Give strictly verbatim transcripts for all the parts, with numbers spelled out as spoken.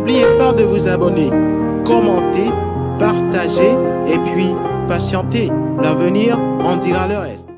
N'oubliez pas de vous abonner, commenter, partager et puis patienter. L'avenir en dira le reste.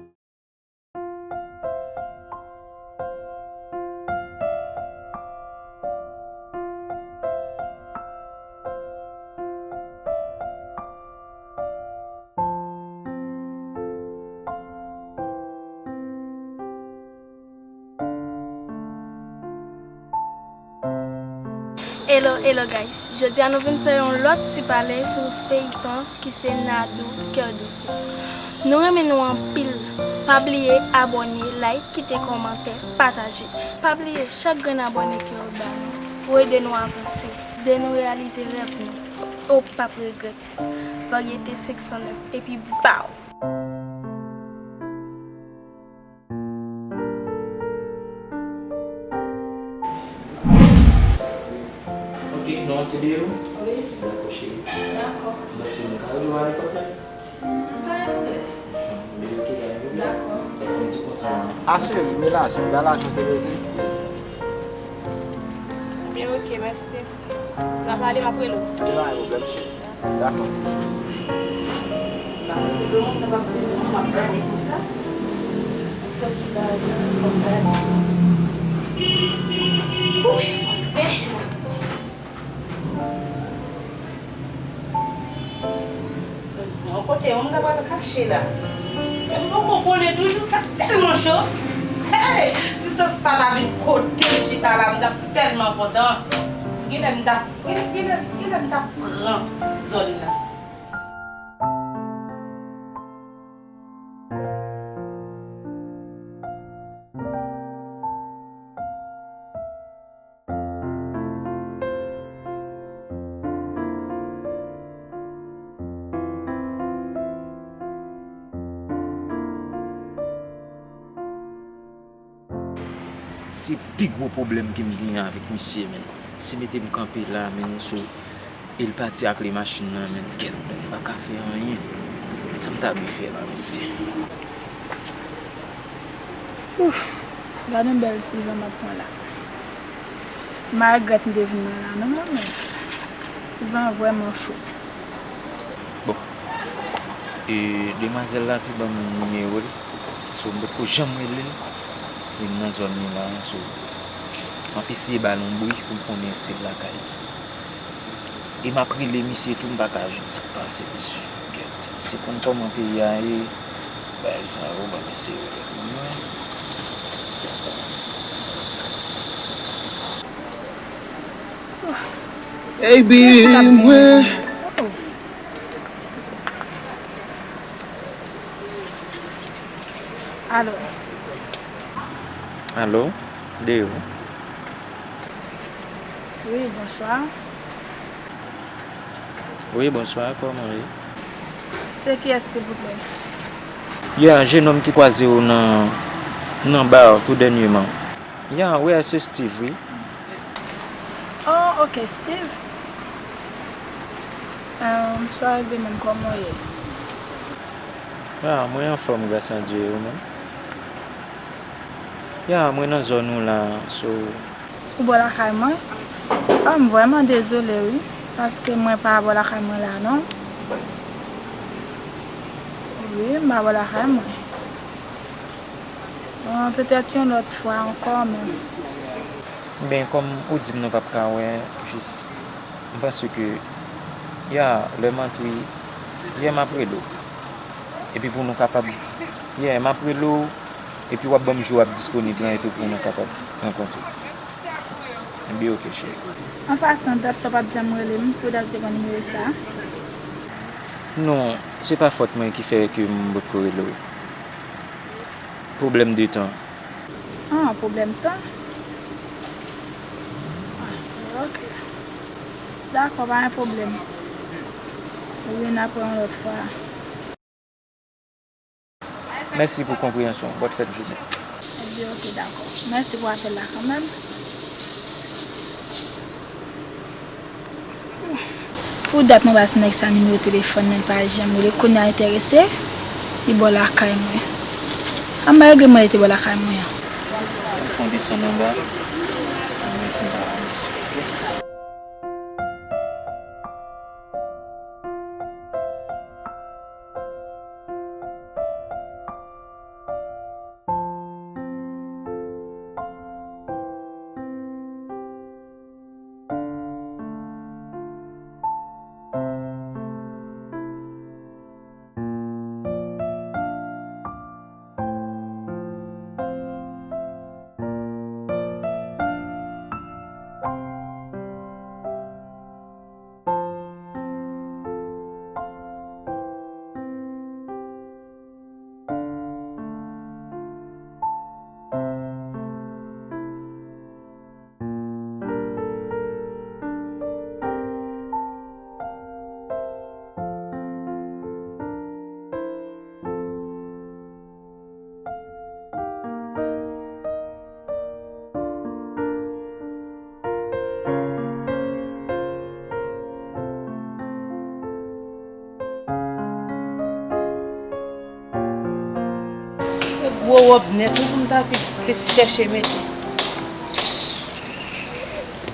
Hello, hello guys. Jodi a nou vin fè yon lòt ti pale sou feyton ki se Nadou Cœur de Feu. Nou renmen nou anpil. Pa bliye abòne, like, kite kòmantè, pataje. Pa bliye chak grenn abòne ke w ba nou pou ede nou avanse, ede nou reyalize rèv nou. Ou p ap regrèt. Varyete senk san nèf epi baw! Ok, non, se Deo? Wi. Dakò, cheri. Dakò. Mèsi, mwen ka rele w a nenpòt lè? Pa gen pwoblèm. Deo ki la, wi. Dakò. Dakò, m di kontan. A, cheri, men lajan, ba lajan te bezwen. Ebyen, ok, mèsi. N a pale, m ap rele w. Gen pa gen pwoblèm, cheri. Dakò. Ba mwen ti dlo, m ap vini, m ap gade konsa. Fè ti bagay, m ap gade. Wi, Bondye. Yon kote, yon moun ta pral kache la. M poko konnen toujou, sa tèlman cho. Hey! Si sant sa ta vin kote m chita la, m t ap tèlman kontan. Genlè m t ap, genlè, genlè, genlè m t ap pran zòn nan. Se pi gwo pwoblèm ke m genyen avèk misye, menn. Misye mete m kanpe la, menn, sou, e l pati ak li machin nan, menn. Kèt, menn, m pa ka fè anyen. Sa m ta dwe fè la, mesye? Ouf, gade yon bèl ti van m ap pran la. M pa regrèt m te vin nan la non, mwen menm. Ti van an vrèman cho. Bon, e demwazèl la te ban m nimewo l. So, m potko janm rele l. E m nan zòn li la, so, m ap eseye ba l yon bri pou m konnen si l lakay li. E m ap rele misye tou, m pa ka jwenn sa k pase, mesye. Kèt, se konn kòman peyi a ye, bagay sa yo, ban m eseye rele moun nan. Baby, mwen. Alo. Alo, Deo. Wi, bonswa. Wi, bonswa, kòman w ye? Se kiyès, silvouplè? Ya, jenòm ki kwaze w nan, nan ba tou dènyèman. Ya, wi, se Steve, wi. Oh, ok, Steve. Ahn, sa rive menm, kòman w ye? Ah, mwen anfòm, gras a Dye, ou menm? Ya, mwen nan zòn ou la, so. Ou bò lakay mwen? Ah, m vrèman dezole, wi, paske mwen pa bò lakay mwen la, non. Wi, m pa bò lakay mwen. Ah, petèt yon lòt fwa ankò, men. Ben, kòm ou di m nou p ap ka wè, jis, m panse ke, ya, lè m antre, yè m ap rele w. Epi pou nou kapab, yè m ap rele w, epi w ap ban m jou w ap disponib lan, epi pou nou kapab rankontre. Ebyen, ok, cheri. An pasan, dat sa w p ap janm rele m, pou dat ou te pran nimewo sa a? Non, se pa fòt mwen ki fè ke m potko rele w. Pwoblèm de tan. Ah, pwoblèm tan? Ah, ok. Dakò, pa gen pwoblèm. Ebyen, n ap wè yon lòt fwa. Mèsi pou konpreyansyon w. Bòn fèt jounen. Ebyen, ok, dakò. Mèsi pou apèl la kanmenm. Pou dat mwen ba ti nèg sa nimewo telefòn nan, li pa janm rele. Kounye a l enterese, li bò lakay mwen. An m pa regle mwen li te bò lakay mwen an. Fon desann anba. Mèsi, mèsi. Gwo wòb nèt wi pou m ta pe-, pesi chèche mete.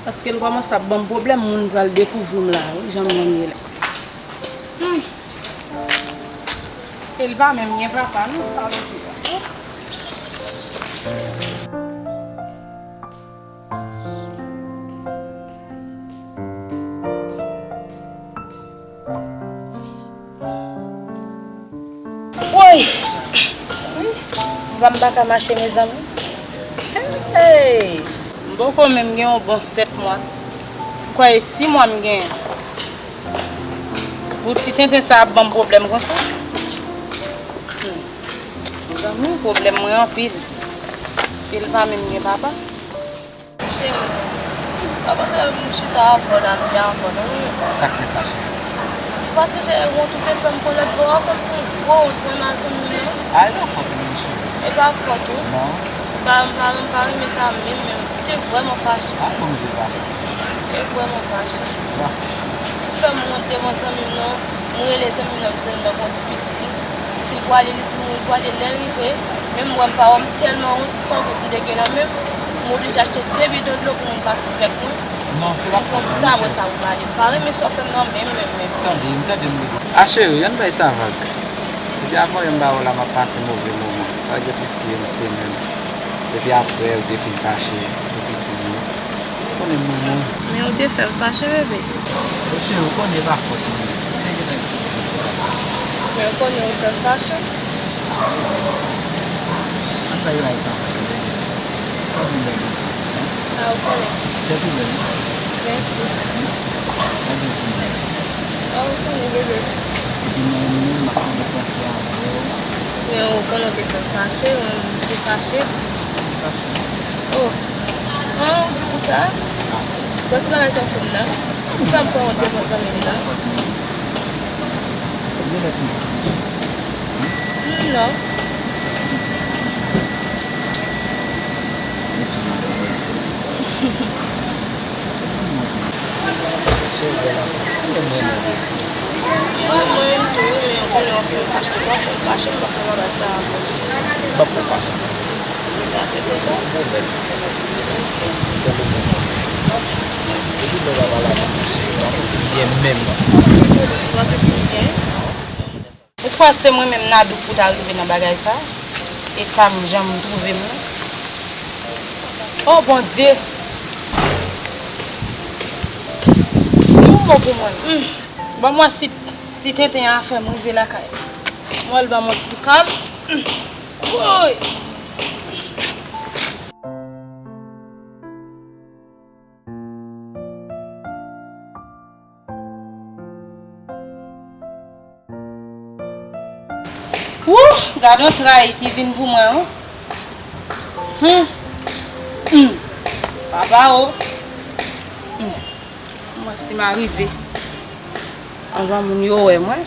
Paske l kòmanse ap ban m pwoblèm, moun pral dekouvri m la wi, jan m ye la. Hmm. E l pa menm gen papa non, salopi a. Woy! Mezanmi, m pa m pa ka mache, mezanmi. Hey! M poko menm gen yon bon sèt mwa. M kwè e sis mwa m genyen. Pou ti tenten sa ap ban m pwoblèm konsa. Hmm. Mezanmi, pwoblèm mwen anpil. E l pa menm gen papa. Cheri, w pa panse m chita avè w la, m byen avè w non, wi. Sa k fè sa, cheri? Ou pa sonje wont ou te fè m pran lòt bò a, fè m pran gwo wont mwen mal zanmi m nan? A, e pa fòt ou non, cheri. E pa fòt ou? Non. M pa, m pa, m pa renmen sa menm, menm. M te vrèman fache. A, Bondye pa fè. M te vrèman fache. Pa fè. Ou fè m wont devan zanmi m nan, m rele zanmi m nan, zanmi m nan gon ti pisin. Si l pwale, li di m wi, l pwale. Lè l rive, menm m wè m pa wè, m tèlman wont, san goud m te gen nan men m, m oblije achte de bidon dlo pou moun pa sispèk mwen. Non, se pa fòt mwen, cheri. Fè yon ti tabwè sa pou pale. M pa renmen sa w fè m nan menm, menm, menm. Tande, m tande m rele. A cheri, ann bay sa vag. Depi avan yè m ba w la, m ap pase move moman. Sa gen plis ke yon semèn. Depi apre ou te fin fache pou pisin nan. Ou konnen m renmen w. Men ou te fè m fache, bebe. Bon, cheri, ou konnen e pa fòt mwen. Ou te gentan gen pou fè sa. Men ou konnen ou fè m fache. Ann bay bagay sa anfèt, bebe. Sa w vin bay konsa? A, ou konnen. Fè tou bèl. Mèsi. Pa gen pwoblèm. A, ou konnen, bebe. Epi mwen menm, m ap mande panse avè w. Men ou konnen ou te fè m fache, mwen menm m te fache. Pou sa, cheri? Oh. An, ou di pou sa? Bon, se bagay sa w fè m nan. Ou fè m pran wont devan zanmi m nan. Ou genlè kontan. Hmm, non. Mwen, mwen tou, men ou konnen w ap fè m fache, w ap fè m fache, m p ap fè bagay sa avè w. M p ap fè w fache. Sa se te sa? Bon, bèl. Sèl ou menm. Depi lè w pa pale avè m, cheri, m pa santi m byen menm. Ou pa santi w byen? Ou kwè se mwen menm Nadou pou ta rive nan bagay sa? E ka m jan m twouve m nan? Oh, Bondye! Di yon mo pou mwen. Hmm. Ban m wè si, si tenten an fè m rive lakay. Mwen l ban m yon ti kal. Hmm. Woy! Wouh! Gad yon tray ki vin pou mwen, wi. Hmm. Hmm. Papa o. Hmm. Mwen si m a rive anvan moun yo wè mwen.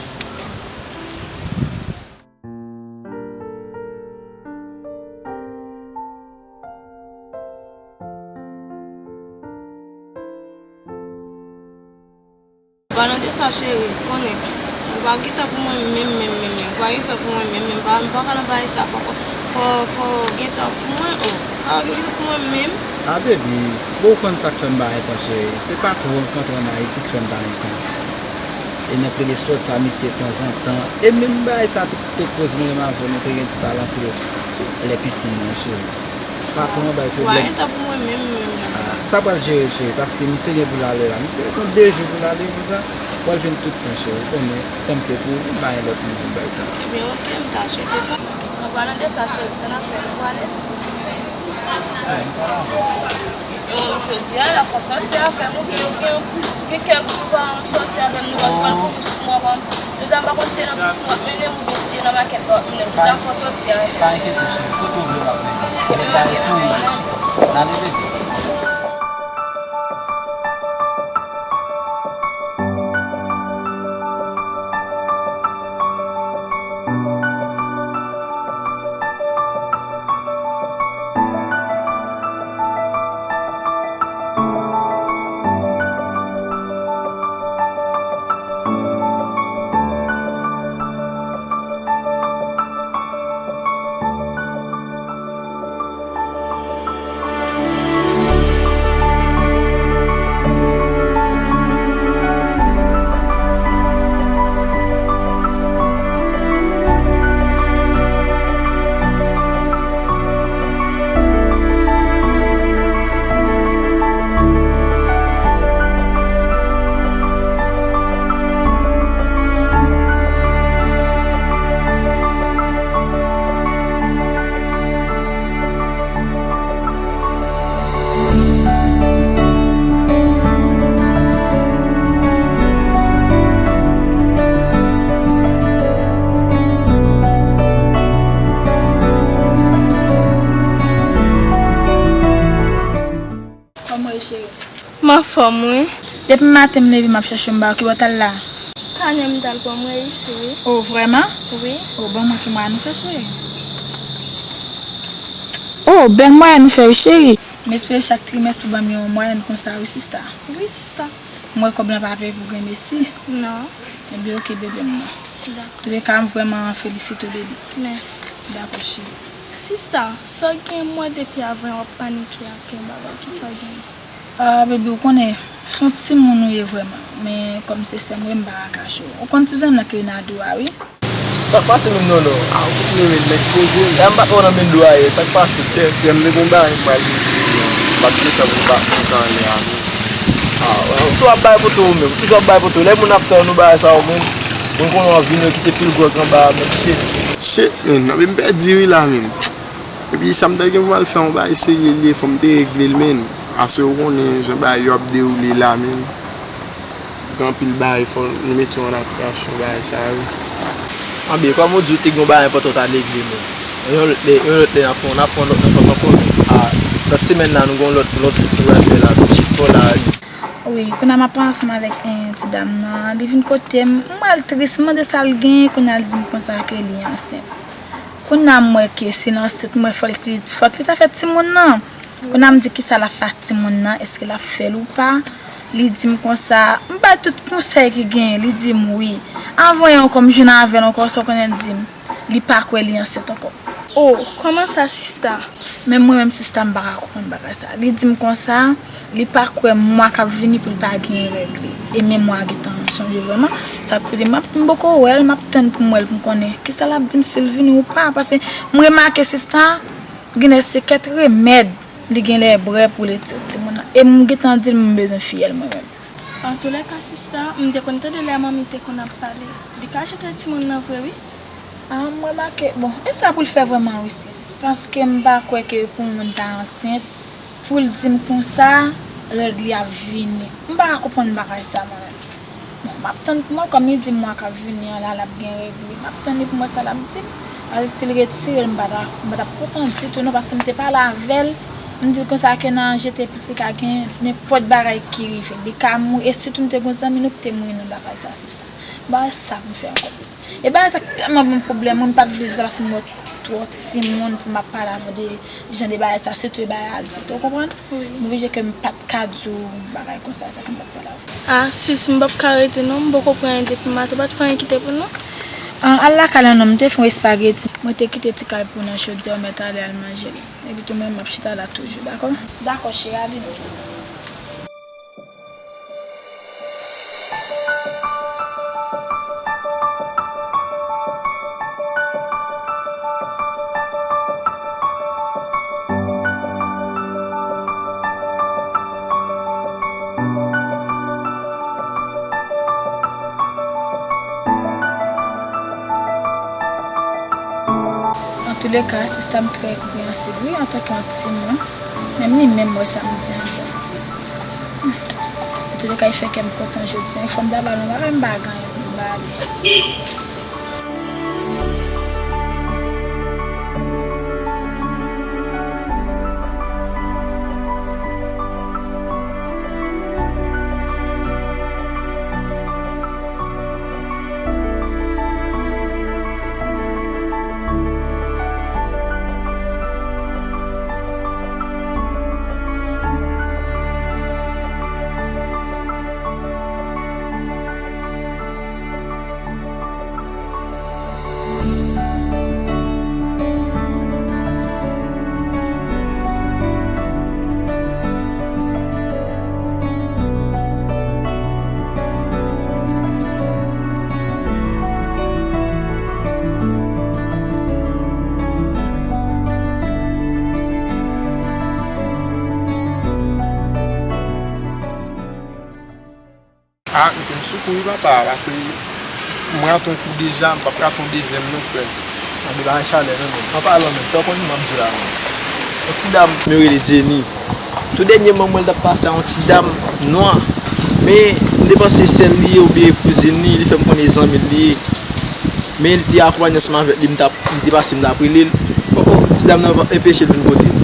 Palan de sa, cheri, konnen, ou pa gen tan pou mwen menm, menm, menm, menm. Ou pa gen tan pou mwen menm, menm. Pa, m pa ka nan bagay sa, fò, fò, fò gen tan pou mwen, oh. Pa gen tan pou mwen menm. A, baby, bon, ou konn sa k fè m pa gen tan, cheri. Se patwon k antre ann Ayiti k fè m pa gen tan. E n ap rele sòt sa misye tanzantan. E menm bagay sa tou, te koz mwen menm avè w, nou te gen ti palantre lè pisin nan, cheri. Patwon an bay pwoblèm. Wa, e tan pou mwen menm, menm, menm. Ah, sa pral jere, cheri, paske misye gen pou l ale la. Misye gen de jou pou l ale konsa. Pral jwenn tout tan, cheri. Ou konnen, tan m se pou ou, m pa gen lòt moun pou m bay tan. Ebyen, oke, m ta swete sa. An palan de sa, cheri, sa n ap fè, nou prale? Wi, nou prale avè w. Yo, jodi a la, fò sòti avè m, ou gen, ou gen, gen kèk jou pa janm sòti avè m, nou pa, pa kouri sou mwen, pa, jodi a, m pa konn si se nan piscine w ap mennen m oubyen si se nan makèt la w ap mennen m. Jodi a, fò sòti avè m. Pa enkyete w, cheri, kote w vle w ap mennen m. Lè sa yo tou, n ale, bebe. M anfòm, wi. Depi maten m leve, m ap chèche w, m ba w, ki bò w t al la? Kanè m t al pran, m reyisi, wi. O, vrèman? Wi. O, ban mwen ki mwayen nou fè, cheri. O, bèl mwayen nou fè, wi, cheri. M espere chak trimès pou ban m yon mwayen konsa, wi, sista. Wi, sista. M wè kòb lan pa peye pou grenmesi. Non. Ebyen, oke, bebe m nan. Dakò. Antouleka, m vrèman felisite w, bebe. Mèsi. Dakò, cheri. Sista, sa w gen, m wè depi avan w ap panike ak yon bagay, kisa w gen? Ah, bebe, ou konnen, se yon timoun ou ye vrèman. Men, kòm se sè m ou ye, m pa ka kache w. Ou konn ti zanmi nan ki rele Nadou a, wi. Sa k pase menm, Nono? Ah, ou kite men nèg poze. E m pa t wè w nan men dlo a yè. Sa k pase? Kè, kè m te gon bagay m pral regle, m pa t gen tan pou m pa kontan anlè a, non. Ah, ou toujou ap bay poto ou menm. Ou toujou ap bay poto. Lè moun ap tann ou bagay sa yo menm. Moun konnen w ap vin yo kite pil gwòg anba a, menm shit. Shit, menm. Nan men m pèdi wi la, menm. Epi sa m ta gen pou m al fè yon bagay serye li ye, fò m te regle l, menm. Paske ou konnen jan bagay yo ap dewoule la, menm. Gen anpil bagay fò nou mete yo an aplikasyon, bagay sa yo. Anben, kòm ou di ou te gen yon bagay enpòtan w ta regle, men yon lòt lè, yon lòt lè n ap fè, n ap fè yon lòt rankontre ankò, men, a, lòt semèn la, nou gen yon lòt, lòt, lòt nou pral fè la, pitit fò la. Wi, kounye a m ap pale ansanm avèk, eh, ti dam nan, li vin kote m, m wè l tris, m mande sa l genyen, kounye a l di m konsa ke li ansent. Kounye a m wè ke si l ansent, m wè fòk li, fòk li ta fè timoun nan. Kounye a m di kisa l ap fè ak timoun nan, èske l ap fè l ou pa? Li di m konsa, m bay tout konsèy ki genyen, li di m wi. Anvan yè ankò m jwenn avè l ankò, sa w konnen l di m, li pa kwè li ansent ankò. O, kòman sa sista? Men mwen menm sista m pa ka konprann bagay sa. Li di m konsa, li pa kwè mwa k ap vini pou l pa genyen règ li. E men mwa gentan chanje vrèman. Sa k koute m ap, m poko wè l, m ap tann pou m wè l pou m konnen kisa l ap di m si l vini ou pa. Paske m remake sista, genlè se kèk remèd li genlè bwè pou l retire timoun nan. E m gentan di l m bezwen fiyèl mwen menm. Antoulèka sista, m te konn tande lè manmi te konn ap pale. Li ka jete timoun nan vre wi. Ah, m remake, bon, e sa pou l fè vrèman wi sis. Paske m pa kwè ke pou yon moun ta ansent, pou l di m konsa, règ li ap vini. M pa ka konprann bagay sa mwen menm. Bon, m ap tann pou mwen, kòm li di m mwa k ap vini an la, l ap gen règ li. M ap tann li pou m wè sa l ap di m. Paske si l retire l, m pa ta, m pa t ap kontan ditou non, paske m te pale avè l. M di l konsa ke nan jete pitit ka gen nenpòt bagay ki rive. Li ka mouri. E sitou m te gen yon zanmi nou ki te mouri nan bagay sa, sista. Bagay sa pou m fè ankò plis. E bagay sa k tèlman ban m pwoblèm, mwen m pa t vle di sa paske m wè twò timoun pou m ap pale avè w de jan de bagay sa, sitou e bagay adilt, ou konprann? Wi. M oblije ke m pa t ka di w bagay konsa, sa ke m pa t pale avè w. Ah, sis, m p ap ka rete non, m poko pran anyen depi maten, ou pa t fè anyen kite pou nou? Ah, al lakay la non, m te fè yon espageti. Mwen te kite ti kal pou w nan chodyè, ou mèt ale al manje l. Epi tou mwen, m ap chita la toujou, dakò? Dakò, cheri, ale non. Antoulèka, sista m trè konpreyansib, wi, antanke yon timoun. Menm li menm wè sa m di ankò. Hmm. Antoulèka, li fè kè m kontan jodi a. Fò m ta ba l yon bagay, m pa gen anyen pou m ba li. Ah, mete m sou kou wi papa, paske m rate yon kou deja, m p ap rate yon dezyèm non frè. Gade bagay chalè nan men m. An palan menm, sa w konn m ap di w la menm. Yon ti dam, yo rele Jenny. Tou dènyèman m wè l t ap pase a yon ti dam nwa. Men m te panse sè l li ye oubyen kouzin li, li fè m konnen zanmi l li ye. Men li te akonpanye ansanm avèk li, m t ap, li te pase, m t ap rele l. O, o, ti dam nan enpeche l vin kote m.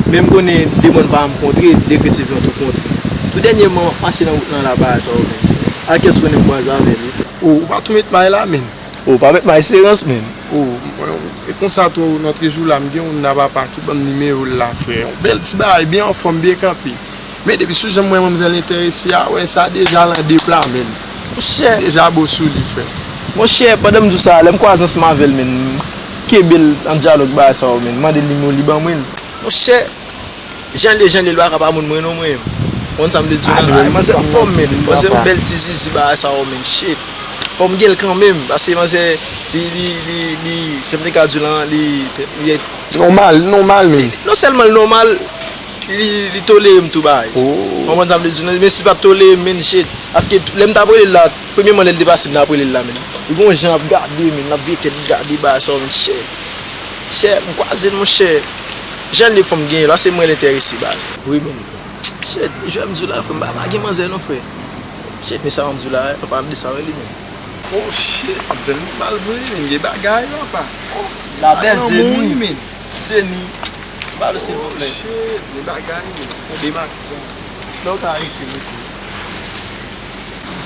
Men m konnen de mòn pa rankontre, de kretyen vin rankontre. Dènyèman, m ap mache nan wout lan la, bagay sa yo, men. A kiyès ou konnen m kwaze avè l, wi, frè? O, ou pa tou met may la, men. O, pa met may se rans, men. O, mwen, e konsa tou, nòt jou la, m gen youn nan papa ki ban m nimewo l la, frè. Yon bèl ti bagay, byen anfòm, byen kanpe. Men depi sou jan m wè manmzèl enterese a, wè, sa deja lan de pla, men. Monchè. Deja bon sou li, frè. Monchè, pandan m di w sa, lè m kwaze ansanm avè l, men, m kenbe l an dyalòg bagay sa yo, men. M mande l nimewo l, li ban mwen l. Monchè, jan l ye, jan l ye, l pa ka pa moun mwen non, mwen. Ou konn sa m vle di w, non? Ay, manzè anfòm, men. Manzè yon bèl ti zizi, bagay sa yo, men. Shit. Fò m gen l kanmenm, paske manzè, li, li, li, li, jan m te ka di w lan, li, li nòmal, li nòmal, men. Non sèlman li nòmal, li, li tolere m tou, bagay. Ou konprann sa m vle di w, non? Men si l pa t tolere m, men, shit. Paske lè m t ap rele l la, premyèman lè l te pase m, m t ap rele l la, men. Li gon jan ap gade, men, l ap veye tèt gade, bagay sa yo, men, shit. Shit, m kwaze l, monchè. Jan l ye, fò m genyen l, paske mwen l enterese, baz. Wi, men. Shit, jwè m di w la, frè, m pa, pa gen manzè non, frè. Shit, men sa m di w la, an palan de sa, wè li menm. Oh, shit, manzè l mal vre, men gen bagay, papa. La bèl Jenny. Jenny, ba l silvouplè. Oh, shit, gen bagay, men. Fon demak. Lè w ka rete, rete.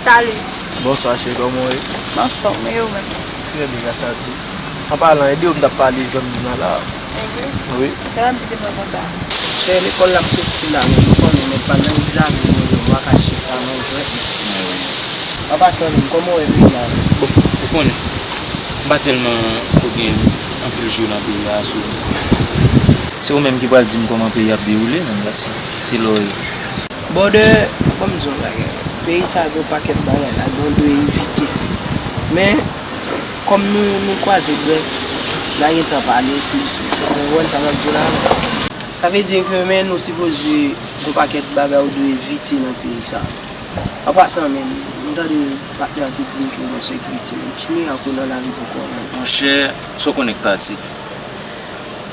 Salut. Bonswa, cheri, kòman w ye? M anfòm, e ou menm? Trè byen, gras a Dye. An palan, e de ou m t ap pale, zanmi m nan la. Wi. Sa w ap di de mwen konsa? Chè, lekòl la m soti la, men nou konnen nèg pa nan egzamen, nou pa ka chita nan jwèt. An pasan menm, kòman w wè peyi a? Bon, ou konnen, m pa tèlman ko gen anpil jou nan peyi a, so, se ou menm ki pral di m kòman peyi ap dewoule, menm gason. Se lè w ye. Brother, ban m di w yon bagay. Peyi sa a gen yon pakèt bagay ladan w dwe evite. Men, kòm nou, nou kwaze, brèf, n a gen tan pale plis. Ou konprann sa m ap di w la? Sa vle di ke, men, nou sipoze gen yon pakèt bagay ou dwe evite nan peyi sa a. An pasan, men, m tande patnè a te di m ke gen sekirite. Ki mirak ou nan lari poko, men? Monchè, sa w konnen k pase.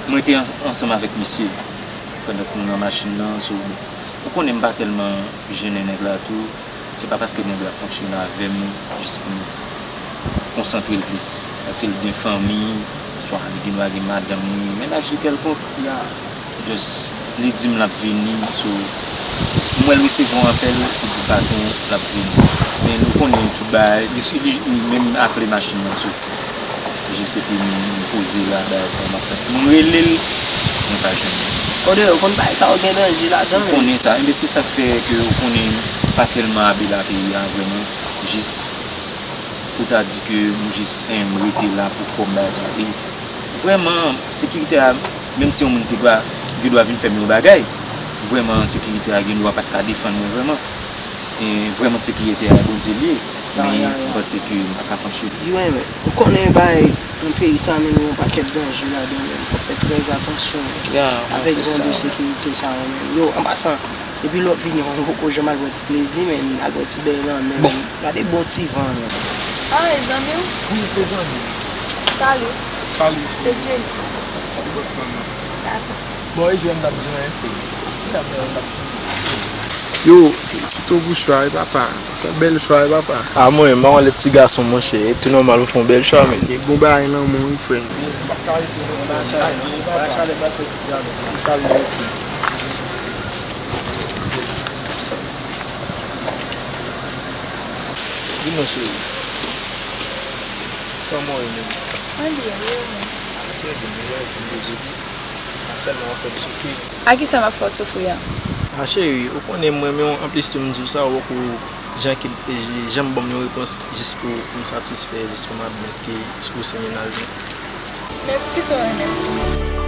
Mwen te an-, ansanm avèk misye pandan ke nou nan machin nan, so, ou konnen m pa tèlman jennen nèg la tou. Se pa paske nèg la fonksyone avè m jis pou m konsantre l plis. Paske l gen fanmi, swa li gendwa gen madanm li, mennaj li kèlkonk. Just, li di m l ap vini, so, m wè l resevwa yon apèl, li di patwon l ap vini. Men nou konnen tout bagay, li, li, li menm aple machin nan soti. Jis epi m, m poze la, bagay sa yo m ap tann. M rele l, mwen pa jwenn li. Brother, ou konn bagay sa yo gen danje ladan l. Ou konnen sa. Enben, se sa k fè ke ou konnen m pa tèlman abe la peyi a vrèman. Jis pou ta di ke m jis, en, m rete la pou kò m bagay sa yo. E vrèman, sekirite a, menm si yon moun te dwa, gen dwa vin fè m yon bagay, vrèman, sekirite a gen dwa pa t ka defann mwen vrèman. E vrèman sekirite a Bondye l ye, men m panse ke m pa ka fonksyone. Ou konnen bagay nan peyi sa, men gen yon pakèt danje ladan l, fò fè trè atansyon avèk zòn de sekirite sa yo, men. Yo, an pasan, depi lè w ap vini an, ou poko janm al pran ti plezi, men, al pran ti bèy lanmè, men. Gade bon ti van, men. Ah, e zanmi w? Wi, se zanmi m. Salut. Salut, se Jenny. Se bòs lan, non. Dakò. Bon, e jwè m t ap jwe an, fi. Ti dam nan, m t ap jwe. Yo, felisite w pou chwa, wi, papa. Fè bèl chwa, wi, papa. A mwen, m pa konn lè ti gason, monchè. E tou nòmal, ou fè yon bèl chwa, men. Gen bon bagay nan men w, wi, frè. M p ap ka rete non, frè. Bay chalè, bay fè ti dyalòg. Ti chalè, ok. Di non, cheri. Kòman w ye menm? Mwen byen, e ou menm? Trè byen, mwen wè w vin dezoli. A sèlman w ap fè m soufri. A kisa m ap fè w soufri a? A cheri, ou konnen m renmen w, anplis tou m di w sa, ou poko jan ki, jan m ban m yon repons jis pou, pou m satisfè, jis pou m admèt ke ou se mennaj mwen. Men poukisa w renmen m?